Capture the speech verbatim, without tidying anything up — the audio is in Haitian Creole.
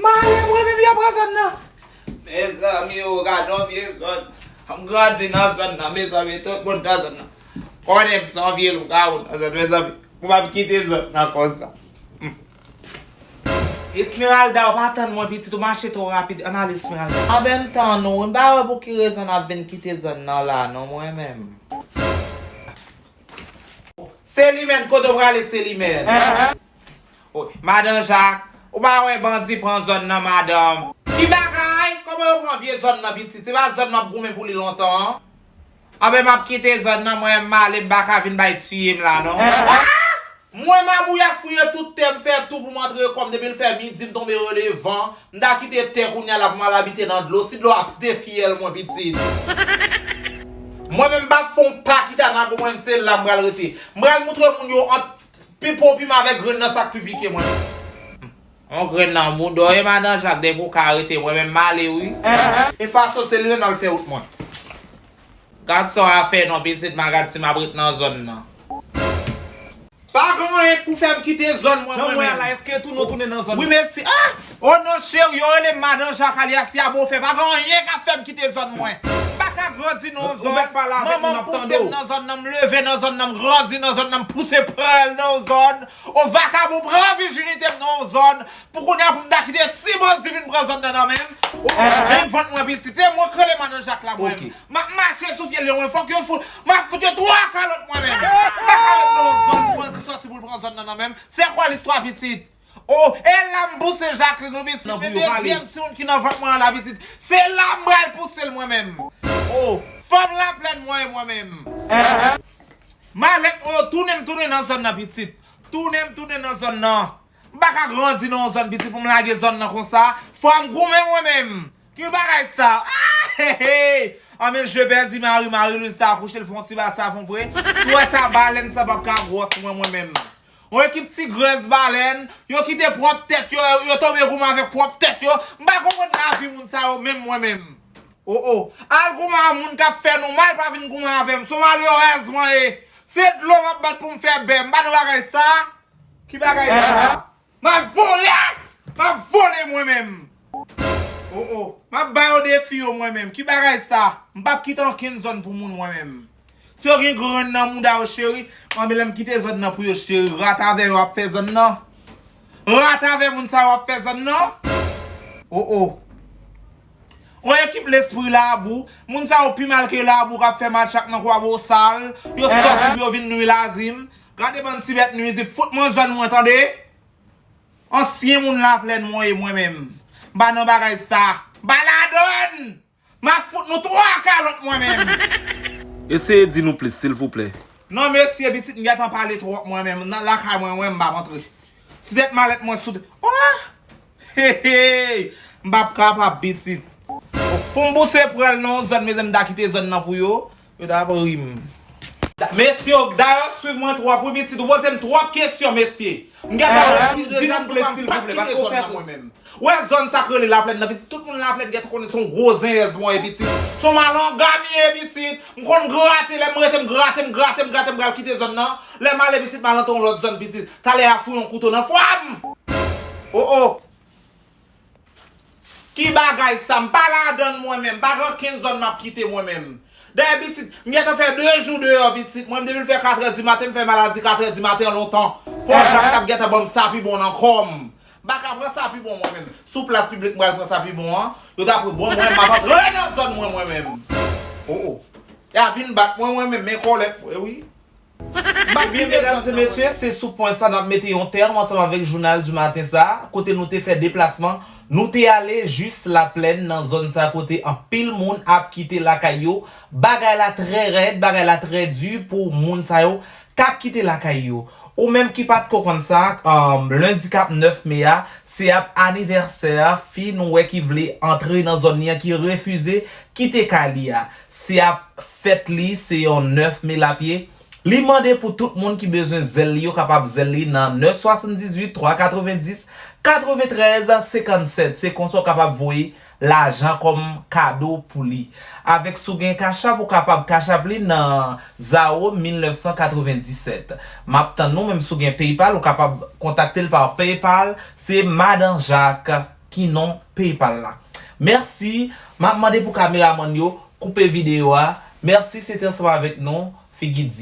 Male mwen menm y ap pran zòn nan. Mezanmi, o, gade yon vye zòn. M grandi nan zòn nan, mezanmi, tout moun nan zòn nan konnen m se yon vye lougawou nan zòn, mezanmi. Pou m ap kite zòn nan konsa. Esmeralda, ou pa tann mwen, pitit, ou mache twò rapid. Ann ale, Esmeralda. Anben, m tann ou. M pa wè pou ki rezon n ap vin kite zòn nan la, non, mwen menm. Selimèn, kote w prale, Selimèn? Madan Jak, ou pa wè bandi pran zòn nan, madanm? Ki bagay? Kòman yo pran vye zòn nan, pitit? Se pa zòn m ap goumen pou li lontan an? Anben, m ap kite zòn nan, mwen, m ale, m pa ka vin bay tiye m la, non. Ah! Mwen, mabouy ak fouye tout tè, m fè tou pou m antre kò m, depi l fè midi, m tonbe rele van. M ta kite tè kounye a la pou m al abite nan dlo. Si dlo ap defyèl mwen, pitit. Mwen menm, m p ap fè yon pa kita nan gou mwen, se la m pral rete. M pral moutre moun yo ant pipo piman avèk grenn nan sa k pi pike mwen. On grenn nan mouda w ye, madan Jak, depi w ka rete, mwen menm m ale wi. E fason se li menm al fè wout mwen. Gad sa w a fè non, pitit, m a gad si m ap ret nan zòn nan. Pa gen anyen k pou fè m kite zòn mwen, mwen menm. Jan mwen la, èske tou nou tounen nan zòn? Wi, mesye. Ah! O non, cheri, yo rele m Madan Jak alyas Yabo fè. Pa gen anyen k ap fè m kite zòn mwen. M pa ka grandi nan yon zòn. Manman m pouse m nan zòn nan, m leve nan zòn nan, m grandi nan zòn nan, m pouse pral nan yon zòn. O vakabon, pran vijinite m nan yon zòn. Pou kounye a, pou m ta kite ti bandi vin pran zòn nan nan men m. O, o, men vant mwen pitit. E mwen k rele Madan Jak la, mwen menm. M ap mache sou pye lyon mwen, fòk yo fout, m ap fout yo twa kalòt mwen menm. M pa ka ret nan yon zòn pou bandi sòti pou l pran zòn nan nan men m. Se kwa listwa pitit? O, e la m pouse Jacqueline wi pitit, men dezyèm timoun ki nan vant mwen an la pitit, se la m pral pouse l mwen menm. O, fanm Laplèn mwen ye mwen menm. Malèt, o, tounen m tounen nan zòn nan pitit. Tounen m tounen nan zòn nan. M pa ka grandi nan yon zòn pitit pou m lage zòn nan konsa. Fò m goumen mwen menm. Ki bagay sa? Ah, hey, hey. Anben, je pèdi mari, Marie Louise ta akouche, l fè yon ti ba savon vre. Si w wè sa, balèn sa p ap ka gwòs mwen, mwen menm. Yon ekip ti grèz balèn, yo kite pwòp tèt yo, yo tonbe goumen avèk pwòp tèt yo. M pa konprann lavi moun sa yo menm, mwen menm. O, o. Al goumen a moun k ap fè nou mal, pa vin goumen avè m. Se yon malerèz mwen ye. Se dlo m ap bat pou m fè bè. M pa nan bagay sa. Ki bagay sa? M ap vole! M ap vole mwen menm! O, o. M ap ba yo defi yo mwen menm. Ki bagay sa? M p ap kite ankenn zòn pou moun mwen menm. Si yo gen grenn nan mouda yo, cheri, anben lè m kite zòn nan pou yo, cheri, rat avè yo ap fè zòn nan. Rat avè moun sa yo ap fè zòn nan. O, o. Yon ekip lespri labou. Moun sa yo pi mal ke labou k ap fè match ak nan Kwabosal. Yo sòti pou yo vin nwi lavi m. Gade bann ti bèt nwizib. Fout mwen zòn mwen, tande. Ansyen moun Laplèn mwen ye mwen menm. M pa nan bagay sa. M pa ladann! M ap fout nou twa kalòt mwen menm. Eseye di nou plis, silvouplè. Non, mesye, pitit, m gentan pale twòp mwen menm. Nan lakay mwen, mwen, m p ap antre. Si tèt malèt mwen sou. Oh! Hey, hey! M p ap kapab, pitit. Pou m pouse pral nan yon zòn, mezanmi, m ta kite zòn nan pou yo. Yo t ap ri m. Mesye, dayè w swiv mwen twòp wi pitit, ou poze m twòp kesyon, mesye. M gentan di nou deja m tou pa m p ap kite zòn nan mwen menm. Ou wè zòn sa k rele Laplèn nan pitit, tout moun Laplèn gentan konnen se yon gwo zenyèz mwen ye pitit. Se yon malanga m ye pitit. M konn grate, lè m rete m grate, m grate, m grate, m pral kite zòn nan. Lè m ale pitit, m al antre yon lòt zòn pitit. Talè y ap fouye yon kouto nan fwa m. O, o. Ki bagay sa? M pa ladann mwen menm. Pa gen ankenn zòn m ap kite mwen menm. Dayè pitit, m gentan fè de jou deyò pitit. Mwen menm depi l fè katrè di maten, m fè maladi katrè di maten an lontan. Fò Jak t ap gentan ban m sa pi bon nan kò m. M pa ka pran sa pi bon mwen menm. Sou plas piblik m pral pran sa pi bon an. Yo t ap bon mwen, m ap antre nan zòn mwen mwen menm. O, o. Y a vin bat mwen mwen menm, men kòlèt mwen wi. Ebyen, medam e mesye, se sou pwen sa n ap mete yon tèm ansanm avèk jounal di maten sa, kote nou te fè deplasman, nou te ale jis Laplèn nan zòn sa kote anpil moun ap kite lakay yo. Bagay la trè rèd, bagay la trè di pou moun sa yo k ap kite lakay yo. Ou menm ki pa t ko konn sa, um, lendi k ap nèf me a, se ap anivèsè fi nou wè ki vle antre nan zòn li an, ki refize kite kay li a. Se ap fèt li, se yon nèf me l ap ye. Li mande pou tout moun ki bezwen zèl li yo kapab zèl li nan nèf swasanndizwit twa katrevenndis Katreventrèz senkannsèt, se konsa w kapab voye lajan kòm kado pou li. Avèk si w gen Cash App, ou kapab Cash App li nan Zao mil nèf san katrevenndisèt. M ap tann ou, menm si w gen PayPal, ou kapab kontakte l pa PayPal, se Madan Jak ki non PayPal la. Mèsi, m ap mande pou kameramann yo koupe videyo a. Mèsi, se te ansanm avèk nou, Figi di.